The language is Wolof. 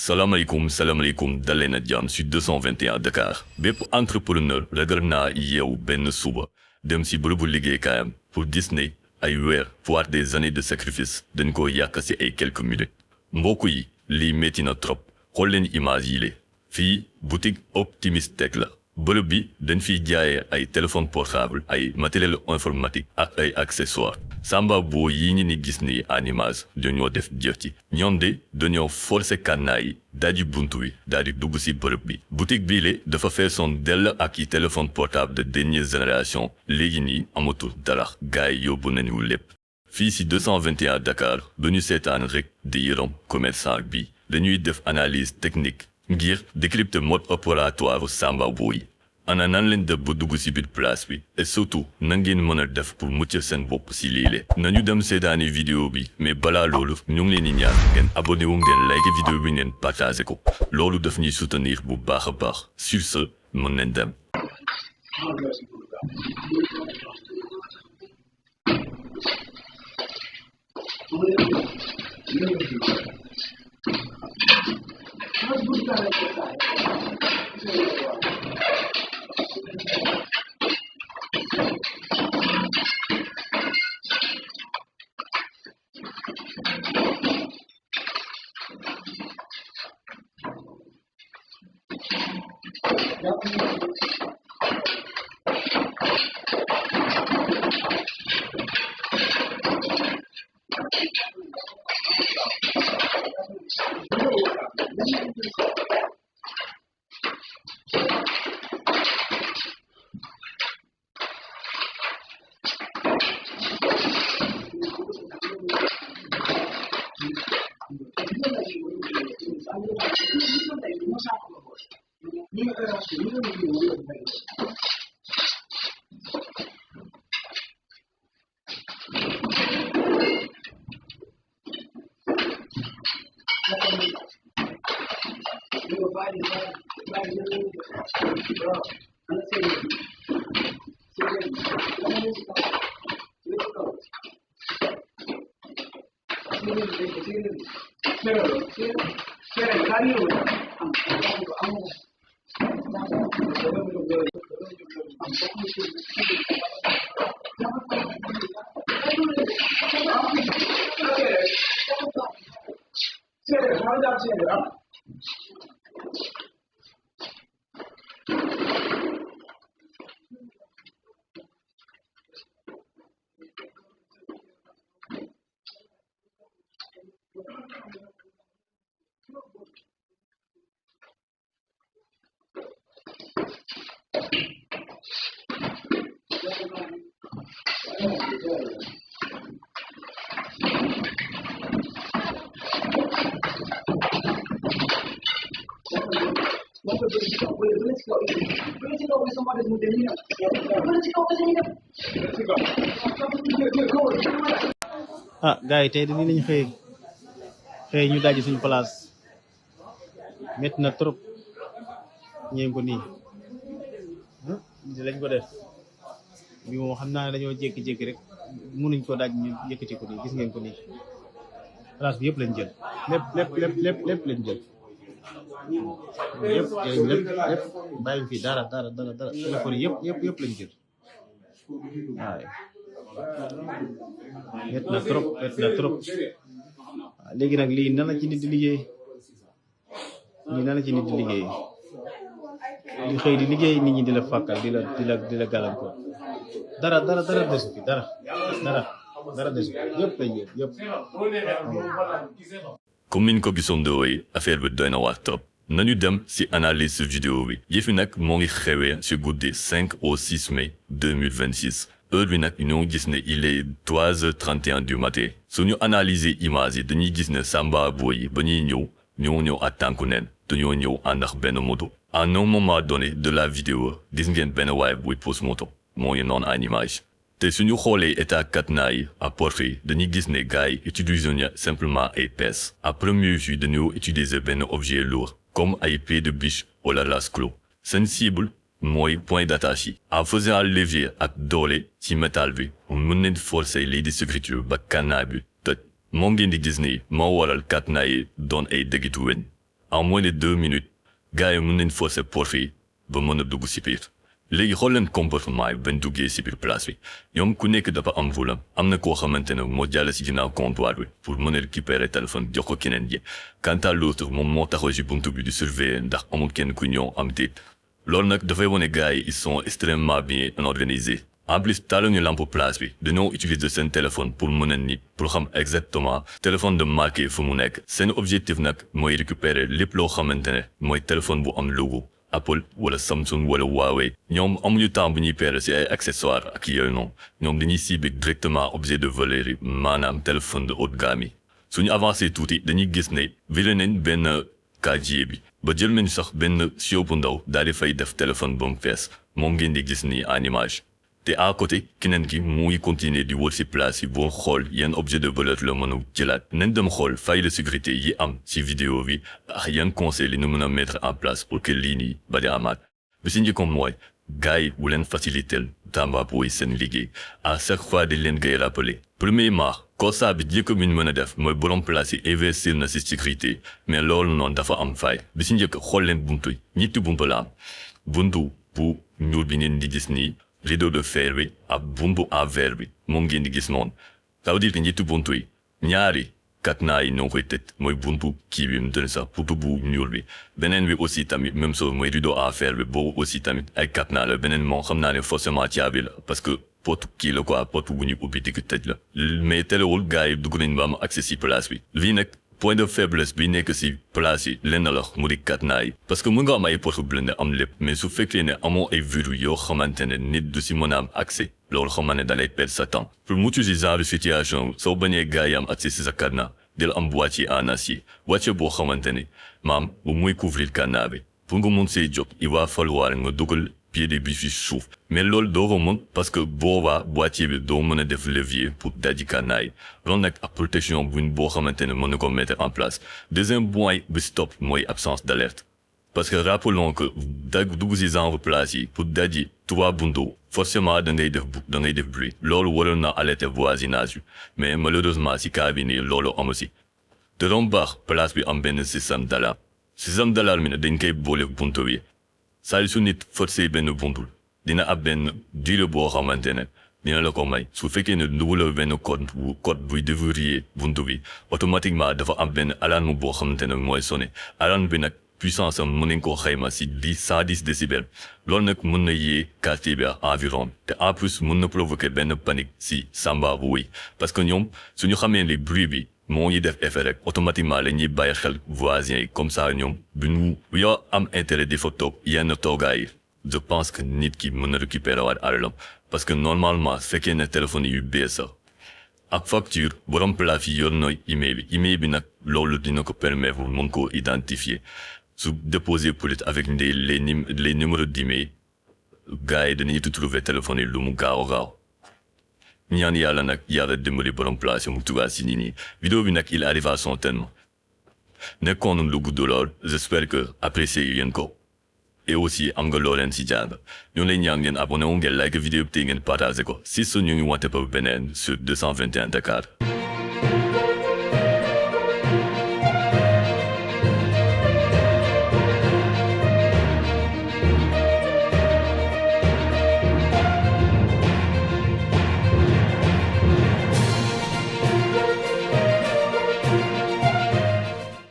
salaamaaleykum dalee na jàmm si 221 Dakar bépp entrepreneur ragal naa yeewu benn suba dem si bërëbu liggéeykaayam pour gis ne ay weer voire des années de sacrifice dañ ko yàq si ay quelques minutes mbokk yi lii métti na trop xool leen image yi le fii boutique Optimis Tech la bërëb bi dañ fiy jaayee ay téléphone portable ay matériel informatique ak ay accessoires samba boo yi ñi ni gis ni en image dañoo def jëf ci ñoom de dañoo forcer kànnaay yi daji buntu wi daal di dugg si bërëb bi boutique bii le dafa feesoon dell ak i téléphone portable de dernière génération léegi nii amatul dara gars yi yóbbu nañu lépp fii si 221 Dakar ba ñu seetaan rek di yërëm commerçant bi dañuy def analyse technique ngir décrypter mode opératoire samba boo yi ana nan leen def ba dugg si biir place bi et surtout na ngeen mën a def pour mucc seen bopp si lii nañu dem seetaani vidéo bi mais balaa loolu ñu ngi leen di ñaan ngeen abonné wu ngeen like vidéo bi ngeen partagé ko loolu daf ñuy soutenir bu baax a baax sur ce mën nañ dem. ah gars yi tey dañu lañ xëy ñu dajji suñu place métti na trop ñeen ko nii lañ ko def bi moom xam naa ne dañoo jékki-jékki rek mënuñ ko daj ñu yëkkati ko nii gis ngeen ko nii place bi yëpp lañ jël lépp lañ jël lépp bàyyiñ fii dara téléphone yëpp lañ jël waaye métti na trop waaw léegi nag lii nan la ci nit di liggéey di xëy di liggéey nit ñi di la fàkkal di la gàllankoor dara desu fi dara desu fi yëpp lañ jël yëpp. comme niñ ko gisoon dooy affaire bi doy na waar trop nañu dem si analyse vidéo bi yëfi nag moo ngi xewee si guddi 5 au 6 mai 2026 heure bi nag ñoo gis ne il est 3h31 du matin suñu analyser image yi dañuy gis ne samba booy yi ba ñuy ñëw ak tànku neen dañoo ñëw ànd ak benn moto à un moment donné de la vidéo gis ngeen benn waay buy pousse moto moo ngi noonu en image te suñu xoolee état cadenas yi à portée dañuy gis ne gars yi utiliser simplement ay pinces à première vue dañoo utiliser benn objet lourd comme ay pied de biche wala lasclos seen cible mooy point d'attache yi en faisant levier ak doole ci métal bi mën nañ forcer lii di sécurité ba cadenas bi tëj moom ngeen di gis ni moo waral cadenas yi doon ay dëggitu weñ en moins de 2 minutes gars yi mën nañ forcer porte yi ba mën a dugg si biir léegi xool leen comportement yi bañ duggee si biir place bi ñoom ku nekk dafa am volam am na koo xamante ne moo jàll si ginnaaw comptoir bi pour mën a récupérer téléphone jox ko keneen ji quant à l'autre moom moo taxaw si buntu bi di surveiller ndax amul kenn ku ñëw am déet loolu nag dafay wane gars yi ils sont extrêmement bien organisés en plus taaluñu lampe place bi dañoo utiliser seen téléphone pour mën a nit pour xam exactement téléphone de marque fu mu nekk seen objectif nag mooy récupérer lépp loo xamante ne mooy téléphone bu am logo Apple wala Samsung wala Huawei ñoom amuñu temps bu ñuy perdre ci ay accessoires ak yooyu noonu ñoom dañuy cibler directement objet de valeur yi maanaam téléphone de haute gamme yi suñu avancé tuuti dañuy gis ne viré nañ benn casier bi ba jël nañ sax benn sio bu ndaw daal di fay def téléphone ba mu fees moom ngeen di gis ni en image te à côté keneen ki muy continuer di wër ci place yi boo xool yan objet de valeur la mën a jëlaat nañ dem xool faille de sécurité yi am ci vidéo bi ak yan conseil li ñu mën a mettre en place pour que lii nii ba di amaat bi ci njëkkoon mooy gars yi bu leen faciliter Tamba Boy seen liggéey à chaque fois di leen koy rappeler premièrement constat bi njëkk bi ñu mën a def mooy borom place yi investir na ci sécurité mais loolu noonu dafa am faille bi ci njëkk xool leen buntu yi ñetti buntu la am buntu bu ñuul bi ngeen di gis nii rideau de fer bi ak buntu en verre bi moom ngeen di gis noonu ça veut dire que ñetti buntu yi ñaari cadenas yi ñoo koy tëj mooy buntu kii bi mu tëdd sax buntu bu ñuul bi beneen bi aussi tamit même chose mooy rideau en fer bi boobu aussi tamit ay cadenas la beneen moom xam naa ne forcément caabi la parce que porte kii la quoi porte bu ñu ubbi digg tëj la mais terewul gars yi dugg nañ ba am accès si place bi lii nag point de faiblesse bi nekk si place yi lenn la mu di cadenas yi parce que mën nga am ay porte blindé am lépp mais su fekkee ne amoo ay verrou yoo xamante ne nit du si mën a am accès loolu xamaa ne dalay perdre sa temps pour mucc si genre situation soo bañee gars yi am accès si sa cadenas del am boîtier en acier boîtier boo xamante ne maam bu muy couvrir cadenas bi pour nga mun see jóg il va falloir nga dugal pied de bi fi suuf mais loolu doo ko mën parce que boobaa boîtier bi doo mën a def levier pour daji cadenas yi loolu nag ak protection buñ boo xamante ne mën na ko mettre en place deuxième point bi stop mooy absence d'alerte parce que rappelons que dugg si genre place yi pour daji 3 buntu forcément da ngay def bruit loolu waroon na alerter voisinage bi mais malheureusement si cas bi nii loolu amu si te doon baax place bi am benn système d'alarme mi ne dañ koy boole buntu bi saa su nit forcé benn buntu dina ab benn durée boo xamante ne dina la ko may su fekkee ne dugaloo benn code buy déverrouiller buntu bi automatiquement dafa am benn alarme boo xamante ne mooy sonné alarme bi nag puissance am mën nañ koo xayma si 110 décibels loolu nag mën na yee quartier bi environ te en plus mën na provoquer benn panique si Tamba Boy parce que ñoom suñu xamee ni bruit bi moo ngi def effet rek automatiquement la ñuy bàyyi xel voisins yi comme ça ñoom bu yoo am intérêt di fa toog yenn toogaay yi je pense que nit ki mën na récupérer waat alalam parce que normalement su fekkee ne téléphone yu bees sax ak facture borom place yi yor na email bi nag loolu dina ko permettre mën koo identifier su déposer plainte avec les numéros d'email gars yi dañuy trouver téléphone yi lu mu gaaw ñaan yàlla nag yàlla dimbali borom place mu tugaa si nit ñi vidéo bi nag il arrive à son terme nekkoon lu gudd lool j'espère que apprécier ngeen ko et aussi am nga loo leen si jàng ñu lay ñaan ngeen abonné wu ngeen like vidéo bi te ngeen partagé ko si su ñu ngi wante pa beneen sur 221 Dakar